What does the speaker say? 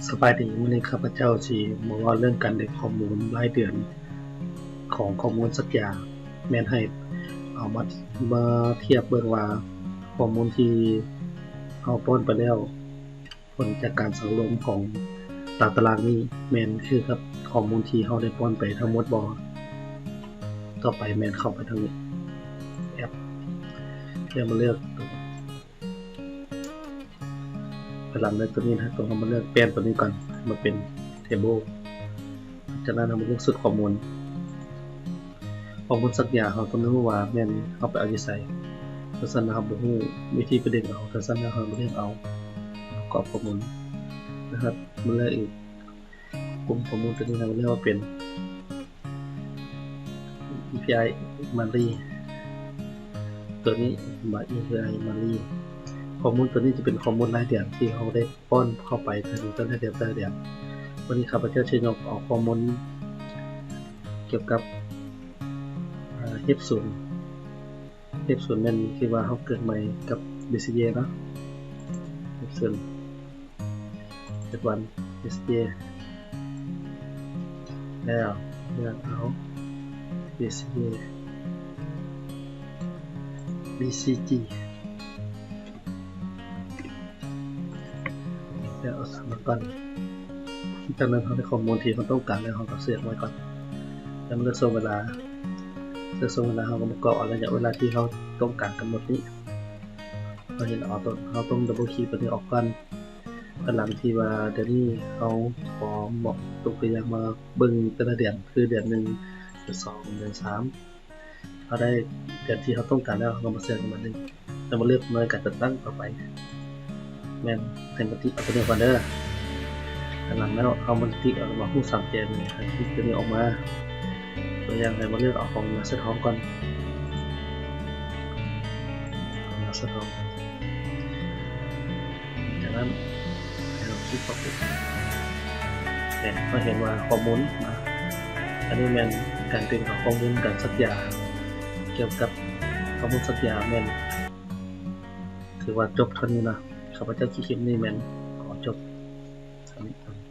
ສະບາຍດີ, ມື້ນີ້ຂ້າພະເຈົ້າຊິມາເວົ້າເລື່ອງການໄດ້ຂໍ້ມູນລາຍເດືອນຂອງຂໍ້ມູນສັກຢາ, ແມ່ນໃຫ້ເອົາມາ ມາທຽບເບິ່ງວ່າຂໍ້ມູນທີ່ເຮົາປ້ອນໄປແລ້ວ, ຜົນຈາກການສັງລວມຂອງຕາຕະລາງນີ້ ແມ່ນຄືກັບຂໍ້ມູນທີ່ເຮົາໄດ້ປ້ອນໄປທັງໝົດບໍ່? ຕໍ່ໄປແມ່ນເຂົ້າໄປທາງນີ້ ແອັບ ແລ້ວມາເລືອກ ພາຍຫຼັງເລືອກຕົວນີ້ນະ ເຮົາມາເລືອກປ່ຽນຕົວນີ້ກ່ອນ ມາເປັນ Table. ຈາກນັ້ນເຮົາມາເລືອກຊຸດຂໍ້ມູນ. ຂໍ້ມູນສັກຢາເຮົາຕ້ອງຮູ້ວ່າແມ່ນເຮົາໄປເອົາຢູ່ໃສ. ຖ້າຊັ້ນເຮົາບໍ່ຮູ້ວິທີໄປດຶງເອົາ, ຖ້າຊັ້ນເຮົາມາເລືອກເອົາປະກອບຂໍ້ມູນນະຄັບ. ມາເລືອກອີກ ກຸ່ມຂໍ້ມູນຕົວນີ້ເຮົາເລືອກວ່າເປັນ API Monthly ຕົວນີ້ມາ API Monthly. ຂໍ້ມູນຕົວນີ້ຈະເປັນຂໍ້ມູນລາຍເດືອນທີ່ເຮົາໄດ້ປ້ອນເຂົ້າໄປແຕ່ລະເດືອນ ແຕ່ລະເດືອນ. ວັນນີ້ຂ້າພະເຈົ້າຊິຍົກເອົາຂໍ້ມູນກ່ຽວກັບ ເອັຟສູນ ເອັຟສູນແມ່ນທີ່ວ່າເຮົາເກີດໃໝ່ກັບ BCG ເນາະ ເອັຟສູນ ເອັຟວັນ BCG ແລ້ວເລືອກເອົາ BCG BCG ແລ້ວເອົາສາມມາກ່ອນ. ຈາກນັ້ນເຮົາໄດ້ຂໍ້ມູນທີ່ເຮົາຕ້ອງການແລ້ວ ເຮົາກໍເຊບໄວ້ກ່ອນ. ແລ້ວເລືອກຊ່ວງເວລາ ເລືອກຊ່ວງເວລາ ເຮົາກໍມາກອກເອົາໄລຍະເວລາທີ່ເຮົາຕ້ອງການກຳນົດນີ້. ເຮົາເຫັນເອົາຕົວ ເຮົາຕ້ອງ double click ຕົວນີ້ອອກກ່ອນ. ພາຍຫຼັງທີ່ວ່າດຽວນີ້ເຮົາຂໍເໝາະ ຍົກຕົວຢ່າງມາເບິ່ງແຕ່ລະເດືອນ ຄືເດືອນໜຶ່ງ ເດືອນສອງ ເດືອນສາມ ເຮົາໄດ້ເດືອນທີ່ເຮົາຕ້ອງການແລ້ວ ເຮົາກໍມາເຊື່ອມກັນບາດໜຶ່ງ ແລ້ວມາເລືອກໜ່ວຍການຈັດຕັ້ງຕໍ່ໄປ. ແມ່ນໃຫ້ມາຕິດເອົາຕົວນີ້ກ່ອນເດີ. ພາຍຫຼັງແລ້ວເຮົາມາຕິດເອົາ ມາຮູບສາມແຈນີ້ ໃຫ້ຕິດຕົວນີ້ອອກມາ. ຕົວຢ່າງໃຫ້ມາເລືອກເອົາຂອງ Master Home ກ່ອນ Master Home. ຈາກນັ້ນໃຫ້ເຮົາຄລິກເຂົ້າໄປ ແມ່ນເຮົາເຫັນວ່າຂໍ້ມູນນະ ອັນນີ້ແມ່ນການດຶງເອົາຂໍ້ມູນການສັກຢາ ກ່ຽວກັບຂໍ້ມູນສັກຢາ ແມ່ນຖືວ່າຈົບເທົ່ານີ້ນະ. ຂ້າພະເຈົ້າຄລິບນີ້ແມ່ນຂໍຈົບເທົ່ານີ້.